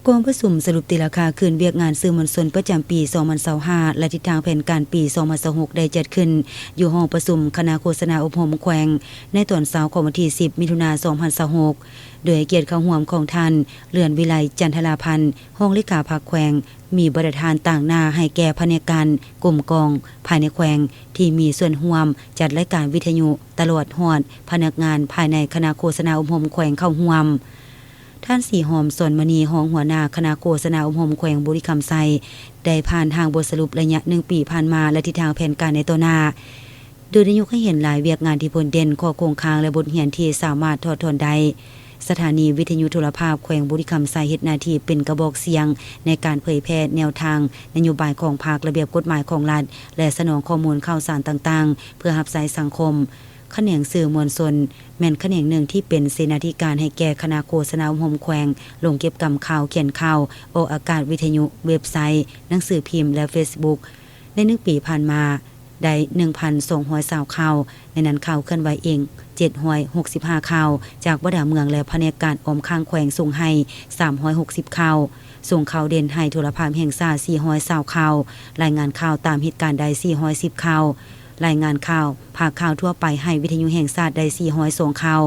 ກອງປະຊຸມສະຫຼຸບຕີລາຄາຄືນວຽກງານສື່ມວນຊົນປະຈຳປີສອງພັນຊາວຫ້າ ແລະ ທິດທາງແຜນການປີສອງພັນຊາວຫົກ ໄດ້ຈັດຂຶ້ນຢູ່ຫ້ອງປະຊຸມຄະນະໂຄສະນາອົບຮົມແຂວງ ໃນຕອນເຊົ້າຂອງວັນທີສິບ ມິຖຸນາ ສອງພັນຊາວຫົກ ໂດຍໃຫ້ກຽດເຂົ້າຮ່ວມຂອງທ່ານ ເລື່ອນວິໄລ ຈັນທະລາພັນ ຮອງເລຂາພັກແຂວງ, ມີບັນດາທ່ານຕາງໜ້າໃຫ້ແກ່ພະແນກການ, ກົມກອງ ພາຍໃນແຂວງ ທີ່ມີສ່ວນຮ່ວມຈັດລາຍການວິທະຍຸ ຕະຫຼອດຮອດພະນັກງານພາຍໃນຄະນະໂຄສະນາອົບຮົມແຂວງເຂົ້າຮ່ວມ. ທ່ານ ສີຫອມ ສອນມະນີ ຮອງຫົວໜ້າຄະນະໂຄສະນາອົບຮົມແຂວງບໍລິຄຳໄຊ ໄດ້ຜ່ານຮ່າງບົດສະຫຼຸບໄລຍະໜຶ່ງປີຜ່ານມາ ແລະ ທິດທາງແຜນການໃນຕໍ່ໜ້າ ໂດຍໄດ້ຍົກໃຫ້ເຫັນຫຼາຍວຽກງານທີ່ພົ້ນເດັ່ນ, ຂໍ້ຄົງຄ້າງ ແລະ ບົດຮຽນທີ່ສາມາດຖອດຖອນໄດ້. ສະຖານີວິທະຍຸໂທລະພາບແຂວງບໍລິຄຳໄຊເຮັດໜ້າທີ່ເປັນກະບອກສຽງໃນການເຜີຍແຜ່ແນວທາງນະໂຍບາຍຂອງພັກ, ລະບຽບກົດໝາຍຂອງລັດ ແລະ ສະໜອງຂໍ້ມູນຂ່າວສານຕ່າງໆ ເພື່ອຮັບໃຊ້ສັງຄົມ. ຂະແໜງສື່ມວນຊົນ ແມ່ນຂະແໜງໜຶ່ງທີ່ເປັນເສນາທິການໃຫ້ແກ່ຄະນະໂຄສະນາອົບຮົມແຂວງ, ລົງເກັບກຳຂ່າວ, ຂຽນຂ່າວ, ອອກອາກາດວິທະຍຸ, ເວັບໄຊ, ໜັງສືພິມ ແລະ ເຟສບຸກ. ໃນໜຶ່ງປີຜ່ານມາ ໄດ້ໜຶ່ງພັນສອງຮ້ອຍຊາວຂ່າວ, ໃນນັ້ນຂ່າວເຄື່ອນໄຫວເອງເຈັດຮ້ອຍຫົກສິບຫ້າຂ່າວ, ຈາກບັນດາເມືອງ ແລະ ພະແນກການອ້ອມຂ້າງແຂວງສົ່ງໃຫ້ສາມຮ້ອຍຫົກສິບຂ່າວ, ສົ່ງຂ່າວເດັ່ນໃຫ້ໂທລະພາບແຫ່ງຊາດສີ່ຮ້ອຍຊາວຂ່າວ, ລາຍງານຂ່າວຕາມເຫດການໄດ້ສີ່ຮ້ອຍສິບຂ່າວ, ລາຍງານຂ່າວພາກຂ່າວທົ່ວໄປໃຫ້ວິທະຍຸແຫ່ງຊາດໄດ້ສີ່ຮ້ອຍສອງຂ່າວ,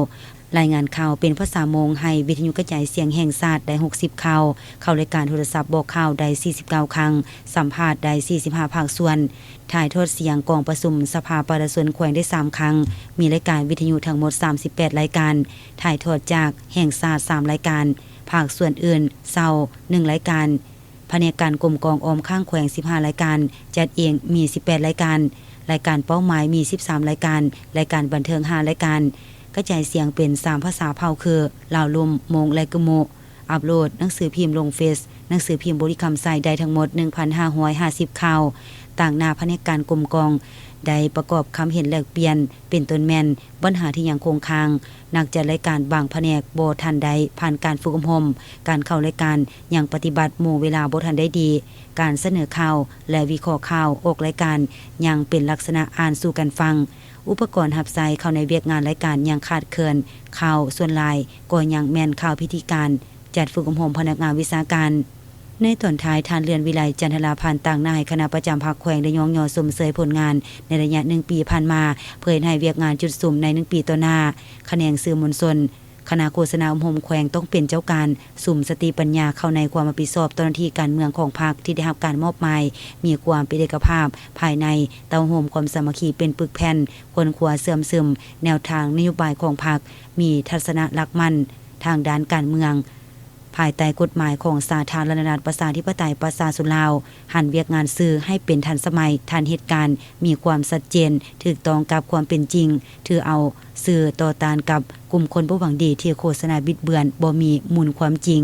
ລາຍງານຂ່າວເປັນພາສາມົ້ງໃຫ້ວິທະຍຸກະຈາຍສຽງແຫ່ງຊາດໄດ້ຫົກສິບຂ່າວ, ເຂົ້າລາຍການໂທລະສັບບອກຂ່າວໄດ້ສີ່ສິບເກົ້າຄັ້ງ, ສຳພາດໄດ້ສີ່ສິບຫ້າພາກສ່ວນ, ຖ່າຍທອດສຽງກອງປະຊຸມສະພາປະຊາຊົນແຂວງໄດ້ສາມຄັ້ງ, ມີລາຍການວິທະຍຸທັງໝົດສາມສິບແປດລາຍການ, ຖ່າຍທອດຈາກແຫ່ງຊາດສາມລາຍການ, ພາກສ່ວນອື່ນເຊົາໜຶ່ງລາຍການ. ພະແນກການກົມກອງອ້ອມຂ້າງແຂວງສິບຫ້າລາຍການ, ຈັດເອງມີສິບແປດລາຍການ, ລາຍການເປົ້າໝາຍມີສິບສາມລາຍການ, ລາຍການບັນເທີງຫ້າລາຍການ, ກະຈາຍສຽງເປັນສາມພາສາເຜົ່າຄື ລາວລຸ່ມ, ມົ້ງ ແລະ ກຶມມຸ. ອັບໂຫຼດໜັງສືພິມລົງເຟສ, ໜັງສືພິມບໍລິຄຳໄຊໄດ້ທັງໝົດໜຶ່ງພັນຫ້າຮ້ອຍຫ້າສິບຂ່າວ. ຕາງໜ້າພະແນກການກົມກອງໄດ້ປະກອບຄຳເຫັນແລກປ່ຽນ ເປັນຕົ້ນແມ່ນບັນຫາທີ່ຍັງຄົງຄ້າງ, ນັກຈັດລາຍການບາງພະແນກບໍ່ທັນໄດ້ຜ່ານການຝຶກອົບຮົມ, ການເຂົ້າລາຍການຍັງປະຕິບັດໝູ່ເວລາບໍ່ທັນໄດ້ດີ, ການສະເໜີຂ່າວ ແລະ ວິເຄາະຂ່າວອອກລາຍການຍັງເປັນລັກສະນະອ່ານສູ່ກັນຟັງ, ອຸປະກອນຮັບໃຊ້ເຂົ້າໃນວຽກງານລາຍການຍັງຂາດເຂີນ, ຂ່າວສ່ວນຫຼາຍກໍຍັງແມ່ນຂ່າວພິທີການຈັດຝຶກອົບຮົມພະນັກງານວິຊາການ. ໃນຕອນທ້າຍ, ທ່ານ ເລື່ອນວິໄລ ຈັນທະລາພັນ ຕາງໜ້າໃຫ້ຄະນະປະຈຳພັກແຂວງໄດ້ຍ້ອງຍໍຊົມເຊີຍຜົນງານໃນໄລຍະໜຶ່ງປີຜ່ານມາ, ເພື່ອເຮັດໃຫ້ວຽກງານຈຸດສຸມໃນໜຶ່ງປີຕໍ່ໜ້າ. ຂະແໜງສື່ມວນຊົນ, ຄະນະໂຄສະນາອົບຮົມແຂວງຕ້ອງເປັນເຈົ້າການ, ສຸມສະຕິປັນຍາເຂົ້າໃນຄວາມຮັບຜິດຊອບຕໍ່ໜ້າທີ່ການເມືອງຂອງພັກທີ່ໄດ້ຮັບການມອບໝາຍ, ມີຄວາມເປັນເອກະພາບພາຍໃນ, ເຕົ້າໂຮມຄວາມສາມັກຄີເປັນປຶກແຜ່ນ, ຄົ້ນຄວ້າເຊື່ອມຊຶມແນວທາງນະໂຍບາຍຂອງພັກ, ມີທັດສະນະຫຼັກໝັ້ນທາງດ້ານການເມືອງ. ພາຍໃຕ້ກົດໝາຍຂອງສາທາລະນະລັດ ປະຊາທິປະໄຕ ປະຊາຊົນລາວ, ຫັນວຽກງານສື່ໃຫ້ເປັນທັນສະໄໝ, ທັນເຫດການ, ມີຄວາມຊັດເຈນ, ຖືກຕ້ອງກັບຄວາມເປັນຈິງ, ຖືເອົາສື່ຕໍ່ຕ້ານກັບກຸ່ມຄົນບໍ່ຫວັງດີທີ່ໂຄສະນາບິດເບືອນ, ບໍ່ມີມູນຄວາມຈິງ.